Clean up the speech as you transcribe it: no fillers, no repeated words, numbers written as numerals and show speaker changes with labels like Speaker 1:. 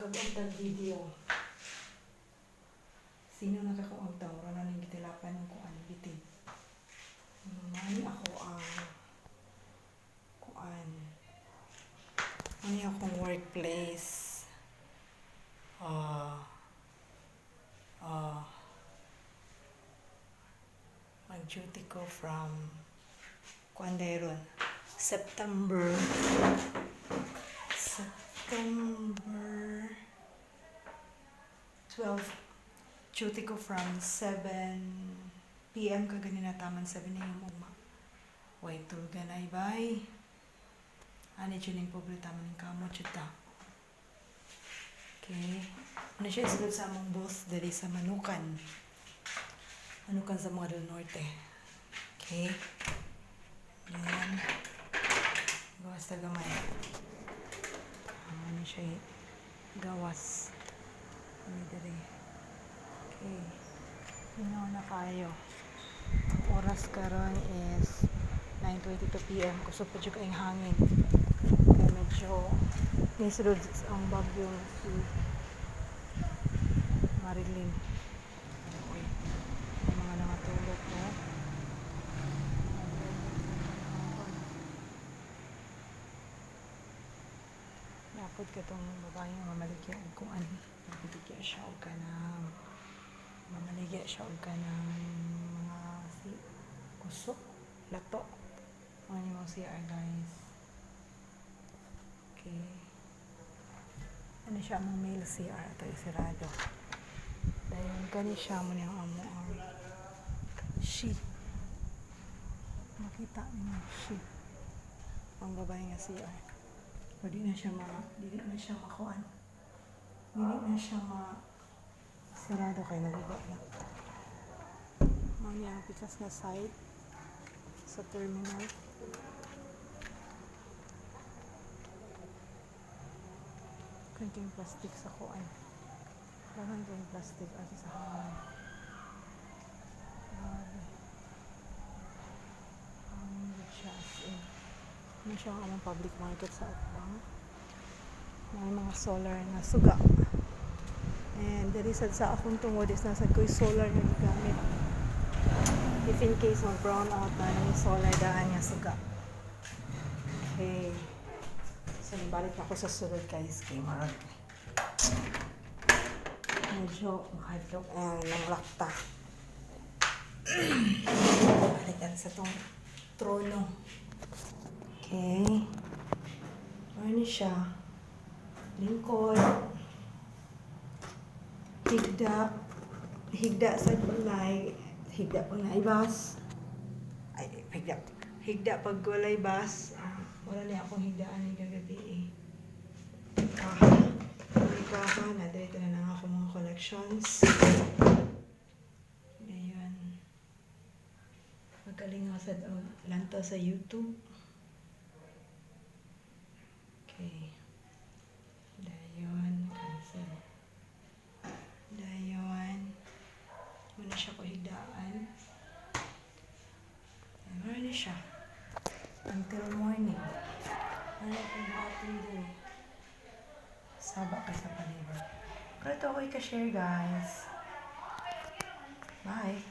Speaker 1: Kag video. Sino nakakuang mura na ning gitilapan ng kuan bitin. Mani ako ang kuan. Mani akong workplace. Ah ah mag-duty ko from kuan dayron, September 12. Duty ko from 7 p.m. Kaganina taman 7 a.m. ugma. Way tulga na ibay. Ani jud ning pobre taman ning kamot jud ta. Okay. Ano siya isulod sa among booth diri sa Manukan. Manukan sa mga del Norte. Okay. Yan. Gawas ta gamay. Ano siya gawas. Ano diri. Okay. Minaw na kayo. Ang oras karon is 9:22 p.m. Kusog pa jud kaayong hangin. Kaya medyo nisulod ang bagyo si Marilyn. Uy. May mga nangatulog, no? Napod ka tong babae nga mamaligya og kuan. Mamaligya siya og kanang mamaligya siya og kanang mga si kusok, lato. Ano yung CR, guys. Okay. Ano siya among male CR ato isirado. Dayon kani siya mo niyang amo ang she. Makita ninyo she. Ang babae nga CR. Pero di na siya makuan. Dili na siya ma sirado kay naguba na. Mao ni ang pikas nga side sa terminal. Kunting plastic sa kuan. Daghan kayong plastic ati sa hangin. Grabe. Hangin gud siya as in. Ano siya ang among public market sa Atbang. May mga solar na suga. And diri sad sa akong tungod is nasa ko'y solar nga gigamit. If in case mag brown out na ng solar daan nga suga. Okay. So, balik ako sa sulod, guys, kay marag. Medyo makadlok ang ng lakta. Balikan sa tong trono. Okay. Ano siya? Lingkod. Higda. Higda sa balay. Higda pag naibas. Ay, higda. Higda pag walay bus. Ah, wala niya akong higdaan ni kagabi eh. Kaha. May kaha na. Dito na lang ako mga collections. Ngayon. Magaling ako sa lantaw sa YouTube. Okay. Dayon. Cancel. Dayon. Muna siya ko higdaan. Meron na siya. Until morning. Ano akong buhaton din. Saba ka sa palibot. Pero ito ako i-share, guys. Bye!